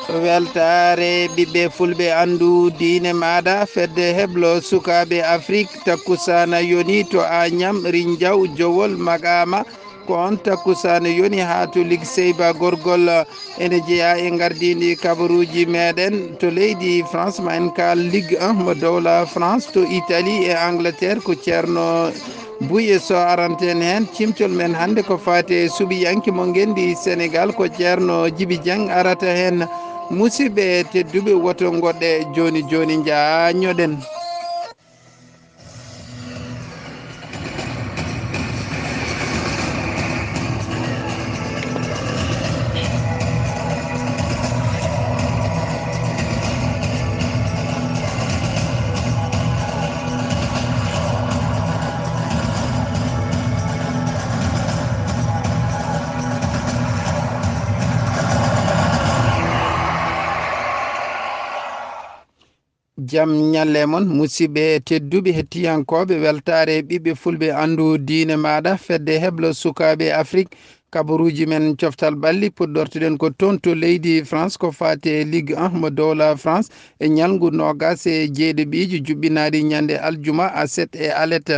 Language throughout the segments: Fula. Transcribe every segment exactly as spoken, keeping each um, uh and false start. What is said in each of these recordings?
Weltaare ɓiɓɓe fulɓe, anndu diine maaɗa. Fedde heblo sukaaɓe Afrik, takkusaana yoni to Añam, Rinjaw, Jowol, Maqaama. Ko on takkusaana yoni haa to Ligue Seyba Gorgol. Ene jeyaa e ngardiindi kabaruuji meɗen to leydi France, ma en kaal Ligue un mo dowla France. To Italie e Angleterre ko Ceerno Buye Sow aranten heen. Cimtol men hannde ko faati e suɓiyanke mo ngenndi Senegal, ko Ceerno Jibi Jeng arata heen. Musidɓe tedduɓe, woto ngoɗɗe jooni jooni, njaanyoɗen. Jam ñalle mon, musidɓe tedduɓe hettiyankooɓe. Weltaare ɓiɓɓe fulɓe, anndu diine maaɗa. Fedde heblo sukaaɓe Afrik, kabaruuji men coftal ɓalli, puɗɗortuɗen ko toon to leydi France, ko faati e Ligue un mo dowla France. E ñalngu noogas e jeeɗiɗiiji juɓɓinaaɗi ñande aljuma, aset e alet.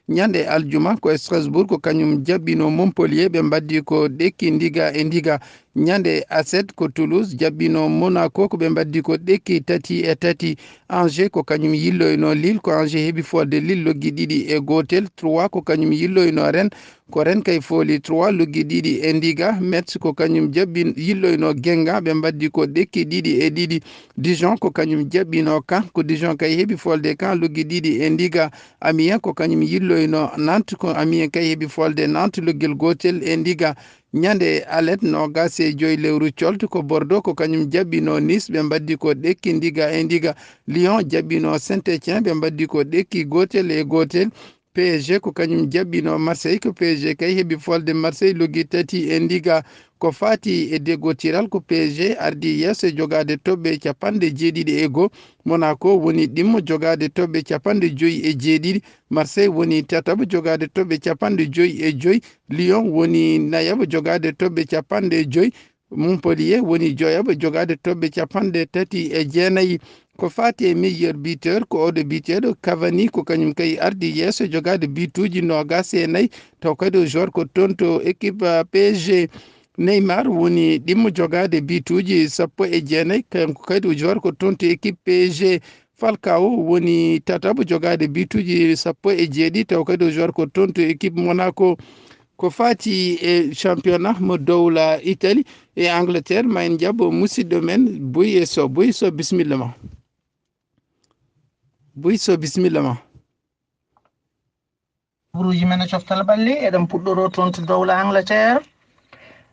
Ñande aljuma ko Strasbourg, ko kañum jaɓɓino Montpellier, ɓe mbaddi ko ɗekki ndiga e ndiga. Ñande aset ko Toulouse jaɓɓino Monaco, ko ɓe mbaddi ko ɗekki tati e tati. Angers ko kañum yilloyno Lille, ko Angers heɓi folde Lille loggi ɗiɗi e gootel. Troyes ko kañum yilloyno Rennes, ko Rennes kay fooli Troyes loggi ɗiɗi e ndiga. Metz ko kañum jaɓɓi yilloyno Guingamp, ɓe mbaddi ko ɗekki ɗiɗi e ɗiɗi. Dijon ko kañum jaɓɓino Caen, ko Dijon kay heɓi folde Caen loggi ɗiɗi e ndiga. Amiens ko kañum yilloyno Nantes, ko Amiens kay heɓi folde Nantes loggel gootel e ndiga. Ñande alet noogas e joy lewru colt ko Bordeaux ko kañum jaɓɓino Nice, ɓe mbaddi ko ɗekki ndiga e ndiga. Lyon jaɓɓino Saint-Étienne, ɓe mbaddi ko ɗekki gootel e gootel. P S G ko kañum jaɓɓino Marseille, ko P S G kay heɓi folde Marseille loggi tati e ndiga. Ko faati e deggotiral, ko P S G ardi yeeso e jogaade toɓɓe capanɗe jeeɗiɗi e goo. Monaco woni ɗimmo jogaade toɓɓe capanɗe joyi e jeeɗiɗi. Marseille woni tataɓo jogaade toɓɓe capanɗe joyi e joyi. Lyon woni nayaɓo jogaade toɓɓe capanɗe joyi. Montpellier woni joyaɓo jogaade toɓɓe capanɗe tati e jeenayi. Ko faati e meilleur buteur, ko oɗo biteeɗo Cavani, ko kañum kay ardi yeeso jogaade bituuji noogas e nayi, taw kadi o joueur ko toon to équipe, ah, P S G. Neymar woni ɗimmo jogaade bituuji sappo e jeenayi, kanko kadi o joueur ko toon to équipe P S G. Falcao woni tataɓo jogaade bituuji sappo e jeeɗiɗi, taw kadi o joueur ko toon to équipe Monaco. Ko faati e championnat mo dowla Italie e Angleterre, ma en njaɓo musidɗo men Boye Sow. Boye Sow, bisimilla ma. Boye Sow, bisimilla ma. Buruuji men e coftal ɓalli, eɗen puɗɗoroo toon to dowla Angleterre.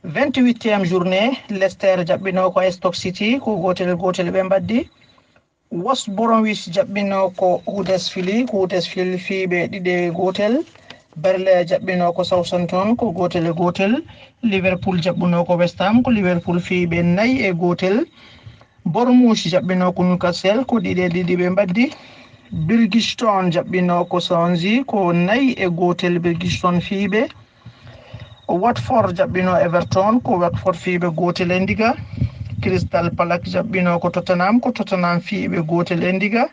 Vingt-huitième journée, Leicester jaɓɓinoo ko Stoke City, ko gootel e gootel ɓe mbaddi. West Bromwich jaɓɓinoo ko Huddersfield, ko Huddersfield fii ɓe ɗiɗi e gootel. Burnley jaɓɓinoo ko Southampton, ko gootel e gootel. Liverpool jaɓɓunoo ko West Ham, ko Liverpool fii ɓe nayi e gootel. Bournemouth jaɓɓinoo ko Newcastle, ko ɗiɗi e ɗiɗi ɓe mbaddi. Bridgestone jaɓɓinoo ko Swansea, ko nayi e gootel Bridgestone fii ɓe. Watford jaɓɓinoo Everton, ko Watford fii ɓe gootel e ndiga. Crystal Palace jaɓɓinoo ko Tottenham, ko Tottenham fii ɓe gootel e ndiga.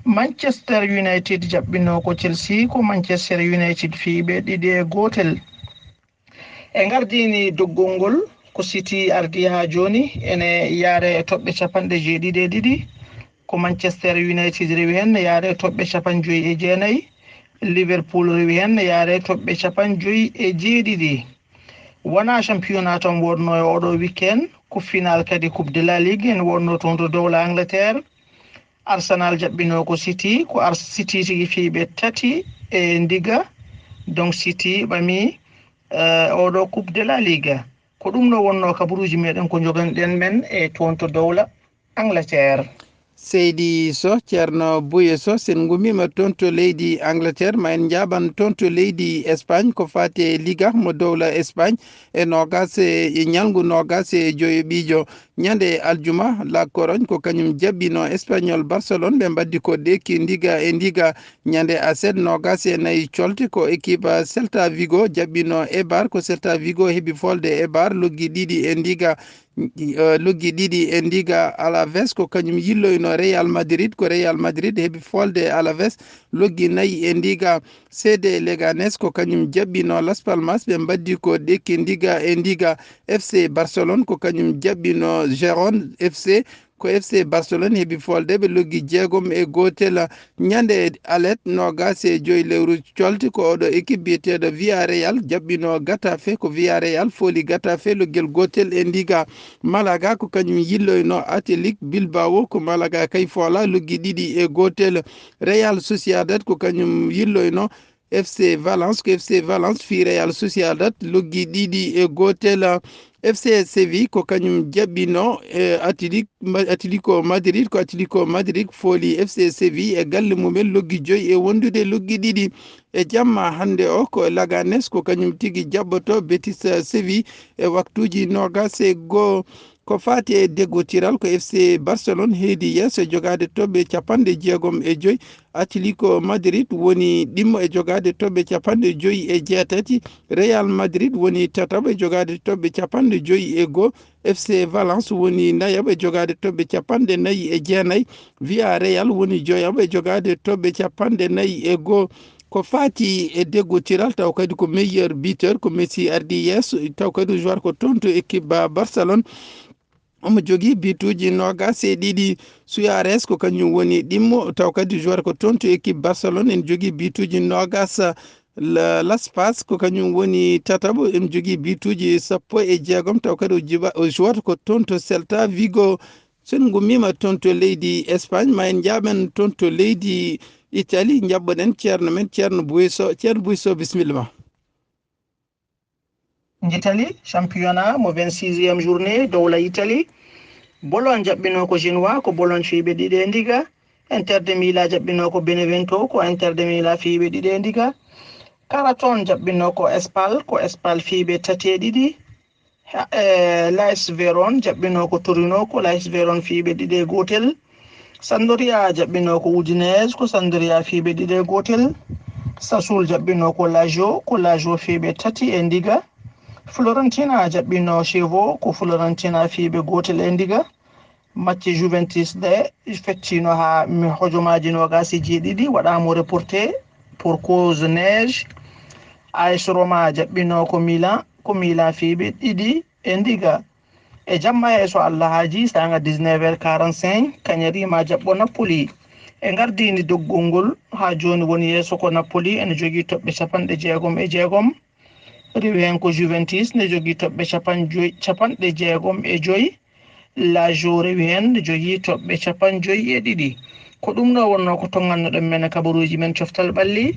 Manchester United jaɓɓinoo ko Chelsea, ko Manchester United fii ɓe ɗiɗi e gootel. E ngardiini doggol ngol, ko City ardii haa jooni, ene yaare e toɓɓe capanɗe jeeɗiɗi e ɗiɗi. Ko Manchester United rewi heen, ne yaare e toɓɓe capanɗe joyi e jeenayi. Liverpool rewi heen, ne yaare e toɓɓe capanɗe joyi e jeeɗiɗi. Wonaa championnat tan wonnoo e oɗo weekend, ko final kadi Coupe de la Ligue en wonnoo toon to dowla Angleterre. Arsenal jaɓɓinoo ko City, ko Ars-, City tigi fii ɓe tati e ndiga. Donc City ɓami, eh, oɗo Coupe de la Liga. Ko ɗum ɗo wonnoo kabaruuji meɗen ko njoganiɗen men e toon to dowla Angleterre. Seydi Sow, Ceerno Buye Sow, sen ngummiima toon to leydi Angleterre, ma en njaaban toon to leydi Espagne, ko faati e Liga mo dowla Espagne, e noogas e, e ñalngu noogas e joyo ɓiijo. Ñande aljuma, La Corogne ko kañum jaɓɓino Espagnol Barcelone, ɓe mbaddi ko ɗekki ndiga e ndiga. Ñande aset, noogas e nayi colte, ko équipe Celta Vigo jaɓɓino Eibar, ko Celta Vigo heɓi folde Eibar loggi ɗiɗi e ndiga. eh, loggi ɗiɗi e ndiga Alaves, ko kañum yilloyno Real Madrid. Ko Real Madrid heɓi folde e Alaves, loggi nayi e ndiga. C D Leganes ko kañum jaɓɓino Las Palmas, ɓe mbaddi ko ɗekki ndiga e ndiga. F C Barcelone ko kañum jaɓɓino Gérone F C. Ko F C Barcelone heɓi folde, ɓe loggi jeegom e gootel. Ñande alet noogas e joy lewru colte, ko oɗo équipe biyeteeɗo Villarreal jaɓɓino Getafe. Ko Villarreal fooli Getafe loggel gootel e ndiga. Malaga ko kañum yilloyno Athletic Bilbao, ko Malaga kay foola loggi ɗiɗi e gootel. Real Sociedad ko kañum yilloyno F C Valence. Ko F C Valence fii Real Sociedad loggi ɗiɗi e gootel. F C Séville ko kañum jaɓɓino e Atlético Madrid. Ko Atlético Madrid fooli F C Séville e galle mumen loggi joyi e wondude loggi ɗiɗi. E jamma hannde o, ko Leganés ko kañum tigi jaɓɓoto Betis Séville e waktuuji noogas e goo. Ko faati e deggotiral, ko F C Barcelone heedi yeeso e jogaade toɓɓe capanɗe jeegom e joyi. Atlético Madrid woni ɗimmo e jogaade toɓɓe capanɗe joyi e jeetati. Real Madrid woni tataɓo e jogaade toɓɓe capanɗe joyi e goo. F C Valence woni nayaɓo e jogaade toɓɓe capanɗe nayi e jeenayi. Villarreal woni joyaɓo e jogaade toɓɓe capanɗe nayi e goo. Ko faati e deggotiral, taw kadi ko meilleur buteur ko Messi ardi yeeso, taw kadi joueur ko toon to équipe ba Barcelone. Omo jogii bituuji noogas e ɗiɗi. Suarez ko kañum woni ɗimmo, taw kadi joueur ko toon to équipe Barcelone, en jogii bituuji noogas. La- Las Pas ko kañum woni tataɓo, en jogii bituuji sappo e jeegom, taw kadi o jiba o joueur ko toon to Celta Vigo. So en ngummiima toon to leydi Espagne, ma en njaaɓen toon to leydi Italie, njaɓɓoɗen ceerno men, ceerno Bouye Sow. Ceerno Bouye Sow, bisimilla ma. Njitali championnat mo vingt-sixième journée dowla Italie. Bologne jaɓɓino ko Genoa, ko Bologne fiiɓe ɗiɗi e ndiga. Inter de Milan jaɓɓino ko Benevento, ko Inter de Milan fiiɓe ɗiɗi e ndiga. Karaton jaɓɓino ko Spal, ko Spal fiiɓe tati e ɗiɗi. Ha- e, Las Veron jaɓɓino ko Torino, ko Las Veron fiiɓe ɗiɗi e gootel. Sampdoria jaɓɓino ko Udinese, ko Sampdoria fiiɓe ɗiɗi e gootel. Sassuolo jaɓɓino ko Lazio, ko Lazio fiiɓe tati e ndiga. Fiorentina jaɓɓino Chievo, ko Fiorentina fiiɓe gootel e ndiga. Macce Juventus ɗe feccino haa mi- hojomaaji noogas e jeeɗiɗi, waɗaama reporté pour cause neige. A S Roma jaɓɓino ko Milan, ko Milan fiiɓe ɗiɗi e ndiga. E jamma he, so Allah haaji, saanga dix-neuf heures quarante-cinq, Cagliari ma jaɓɓo Napoli. E ngardiindi doggol ngol, haa jooni woni yeeso ko Napoli, ene jogii toɓɓe capanɗe jeegom e jeegom. Rewi heen ko Juventus, ne jogii toɓɓe capanɗe joy- capanɗe jeegom e joy. Lazio rewi heen, ne jogii toɓɓe capanɗe joy e ɗiɗi. Ko ɗum ɗo wonnoo ko toŋngannoɗen men e kabaruuji men coftal ɓalli.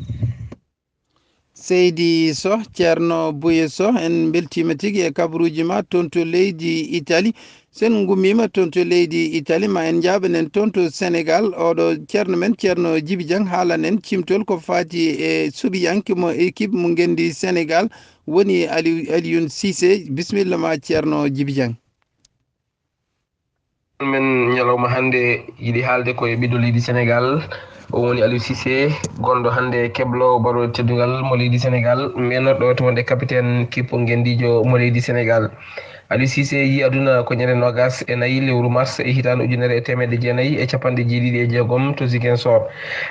Seydi Soh, Ceerno Bouye Soh, en mbeltiima tigi e kabaruuji ma toon to leydi Italie. So en ngummiima toon to leydi Italie, ma en njaaɓanen toon to Sénégal. Oɗo ceerno men, Ceerno Djiby Dieng, haalanen cimtol ko faati e suɓiyanke mo équipe mo ngenndi Sénégal, woni Aliou, Alioune Cissé. Bisimilla ma, Ceerno Djiby Dieng. Men ñalawma hannde yiɗi haalde ko e ɓiɗɗo leydi Sénégal. O woni Aliou Cissé, gonɗo hannde keblo baroore teddungal mo leydi Sénégal, meenorɗo to wonde capitaine kippo ngenndiijo mo leydi Sénégal. Aliou Cissé yii aduna ko ñande noogas e nayi lewru mars e hitaande ujunere e teemedde jeenayi e capanɗe jeeɗiɗi e jeegom to Ziguinchor.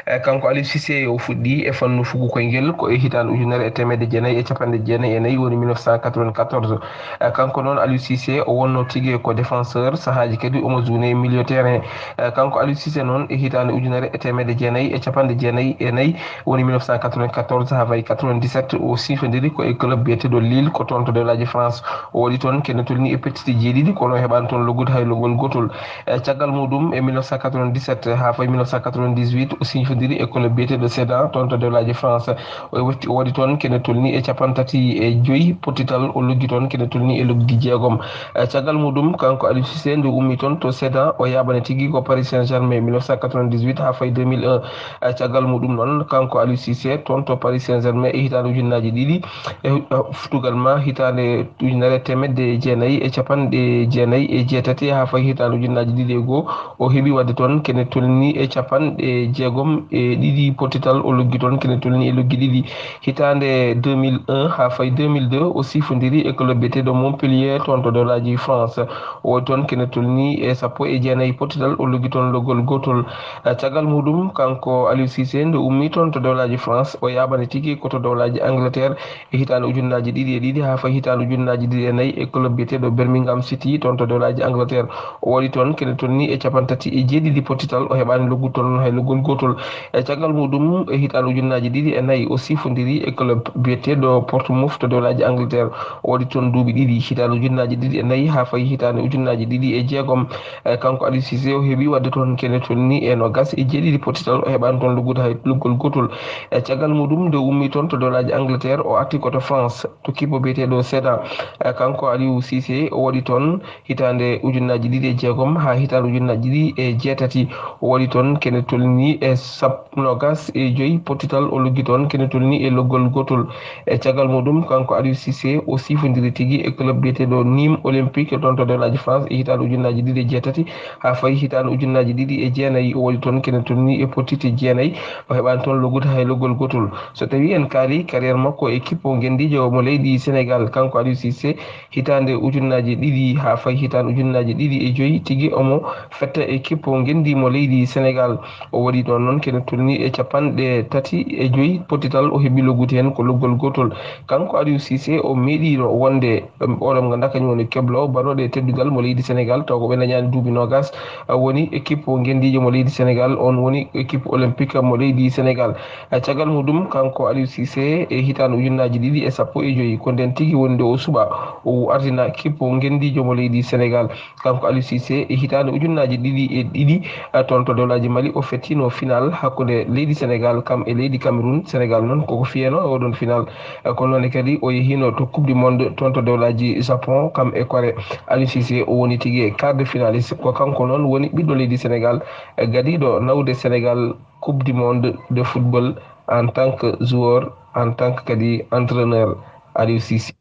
Eh, kanko Aliou Cissé o fuɗɗi e fannu fuku koyngel ko e hitaande ujunere e teemedde jeenayi e capanɗe jeenayi e nayi, woni mille neuf cent quatre-vingt-quatorze. Eh, kanko noon Aliou Cissé o wonno tigi ko défenseur, sahaaji kadi omo zuune milieu terrain. Eh, kanko Aliou Cissé noon e hitaande ujunere e teemedde jeenayi e capanɗe jeenayi e nayi, woni mille neuf cent quatre-vingt-quatorze haa fayi quatre-vingt-dix-sept, o siifondiri ko e club biyeteeɗo Lille, ko toon to dewlaaji France. O waɗi toon kene tolni e pettiti jeeɗiɗi, kono o heɓaani toon loggude hay loggol gootol. E caggal muɗum, e mille neuf cent quatre-vingt-dix-sept haa fayi mille neuf cent quatre-vingt-dix-huit, o siifondiri e club biyeteeɗo Sedan, toon to dewlaaji France. O watti, o waɗi toon kene tolni e capanɗe tati e joyi pottital, o loggi toon kene tolni e loggi jeegom. E caggal muɗum, kanko Aliou Cissé, nde o ummi toon to Sedan, o yaaɓani tigi ko Paris Saint-Germain, mille neuf cent quatre-vingt-dix-huit haa fayi deux mille un. E caggal muɗum noon, kanko Aliou Cissé, toon to Paris Saint-Germain e hitaande ujunnaaji ɗiɗi, e hu-, e futugal ma hitaande ujunere e teemedde jeenayi nayi e capanɗe jeenayi e jeetati haa fayi hitaande ujunnaaji ɗiɗi e goo, o heɓi waɗde toon kene tolni e capanɗe jeegom e ɗiɗi potital, o loggi toon kene tolni e loggi ɗiɗi. Hitaande deux mille un haa fayi deux mille deux, o sifondiri e club biyeteeɗo Montpellier toon to dowlaaji France. O waɗi toon kene tolni e sappo e jeenayi potital, o loggi toon loggol gootol. Eh, caggal muɗum, kanko Aliou Cissé, nde ummi toon to dowlaaji France, o yaaɓani tigi ko to dowlaaji Angleterre e hitaande ujunnaaji ɗiɗi e ɗiɗi haa fayi hitaande ujunnaaji ɗiɗi e nayi e club biyeteeɗo Birmingham City toon to dowlaaji Angleterre. O waɗi toon kene tolni e capantati e jeeɗiɗi potital, o heɓaani loggude toon hay loggol gootol. E caggal muɗum, e hitaande ujunnaaji ɗiɗi e nayi, o sifondiri e club biyeteeɗo Portsmouth to dowlaaji Angleterre. O waɗi toon duuɓi ɗiɗi, hitaande ujunnaaji ɗiɗi e nayi haa fayi hitaande ujunnaaji ɗiɗi e jeegom. E kanko Aliou Cissé, o heɓi waɗde toon kene tolni e noogas e jeeɗiɗi potital, o heɓaani toon loggude hay loggol gootol. E caggal muɗum, nde o ummi toon to dowlaaji Angleterre, o arti ko to France, to kippo biyeteeɗo Sedan. E kanko Aliou Cissé, o waɗi toon hitaande ujunnaaji ɗiɗi e jeegom haa hitaande ujunnaaji ɗiɗi e jeetati. O waɗi toon kene tolni e sappo noogas e joyi potital, o loggi toon kene tolni e loggol gootol. E caggal muɗum, kanko Aliou Cissé, o sifondiri tigi e club biyeteeɗo Nîmes Olympique toon to dowlaaji France e hitaande ujunnaaji ɗiɗi e jeetati haa fayi hitaande ujunnaaji ɗiɗi e jeenayi. O waɗi toon kene tolni e potiti jeenayi, o heɓaani toon loggude hay loggol gootol. So tawii en kaalii carrière makko e kippo ngenndiijo mo leydi Sénégal, kanko Aliou Cissé, hitaande ujunnaaji ɗiɗi haa fayi hitaande ujunnaaji ɗiɗi e joyi, tigi omo fetta e kippo ngenndi mo leydi Sénégal. O waɗi ɗoon noon kene tolni e capanɗe tati e joyi potital, o heɓi loggude heen ko loggol gootol. Kanko Aliou Cissé, o meeɗiino wonde, em, oɗo mo ngannduɗaa kañum woni kebloowo barooɗe e teddungal mo leydi Sénégal, taw ko ɓe dañaani duuɓi noogas, a woni e kippo ngenndiijo mo leydi Sénégal, on woni e kippo olympique mo leydi Sénégal. E caggal muɗum, kanko Aliou Cissé, e hitaande ujunnaaji ɗiɗi e sappo e joyi, ko ndeen tigi woni nde o suɓa, o ardina kippo ngenndiijo mo leydi Sénégal. Kanko Aliou Cissé, e hitaande ujunnaaji ɗiɗi e ɗiɗi, eh, toon to dowlaaji Mali, o fettino final hakkunde leydi Sénégal kam e leydi Cameroun. Sénégal noon koko fiyeno e oɗon final. Eh, kono noon kadi o yehino to Coupe du Monde toon to dowlaaji Japon kam e Corée. Aliou Cissé, o woni tigi e quart de finaliste. Ko kanko noon woni ɓiɗɗo leydi Sénégal, eh, gadiiɗo nawde Sénégal Coupe du Monde de football en tant que joueur, en tant que kadi entraîneur. Aliou Cissé.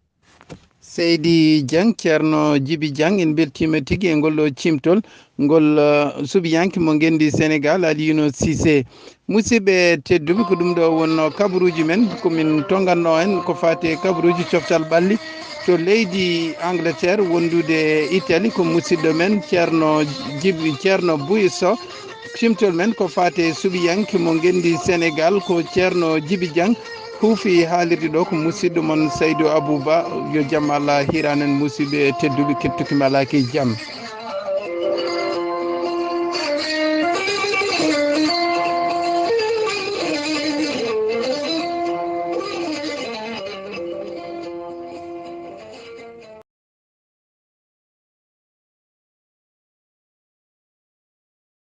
Seydi Dieng, Ceerno Jibi Dieng, en mbeltiima tigi e ngol ɗo cimtol, ngol, eh, suɓiyanke mo ngenndi Sénégal, Alioune Cissé. Musidɓe tedduɓe, ko ɗum ɗo wonno kabaruuji men, ko min tonnganno en ko faati e kabaruuji coftal ɓalli to leydi Angleterre, wondude Italie, ko musidɗo men Ceerno Jibi, Ceerno Buy Sow. Cimtol men ko faati e suɓiyanke mo ngenndi Sénégal, ko Ceerno Jibi Dieng, huufi haalirde ɗo ko musidɗo mon Saydou Abouba. Yo jam Allah hiran en, musidɓe tedduɓe, kettuki malaaki jam.